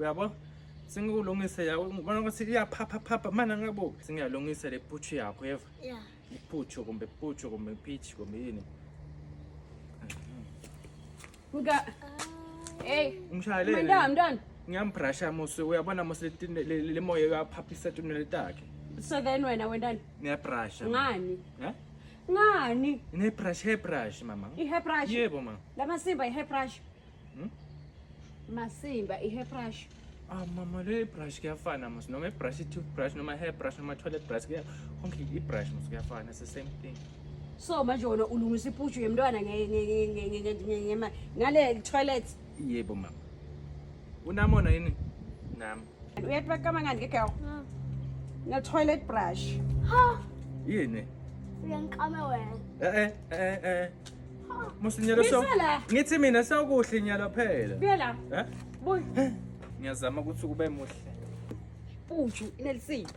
Uyabo? Sengikulungise ya ubona ukuthi iyaphapha phapha mana ngabuka. Sengiyalungisa le puthu yakho yeva. Yeah. Iphuthu kumbe puthu kumbe peach kumbe yini. Nga Hey, Umshayelele. mntwana mntwana. Ngiyambrasha musi uyabona musi le moya uyaphaphisa tinwele takhe. So then wena wentani? Ngiyabrasha. Ngani? Eh? Ngani? Nginebrush hair brush mama. I-hair brush. Yebo ma. Lamasimba i-hair brush. Hmm? Masimba i-hair brush. Ah mama le brush kuyafana mos noma i-brush i-toothbrush noma hair brush noma toilet brush kuya konke i-brush mos kuyafana it's the same thing. So manje wena ulungisa iputshu yemntwana ngale toilet. Yebo mama. Unamona yini? Nami. Uyathi bakama ngani ke girl? Nge toilet brush. Ha! Yini? Uyangiqama wena. Eh eh eh eh. Musinyelo so. Bisela. Ngithi mina sewukuhle nyalo phela. Buya la. Eh? Buya. Ngiyazama ukuthi kube muhle. Putshu inelisimba.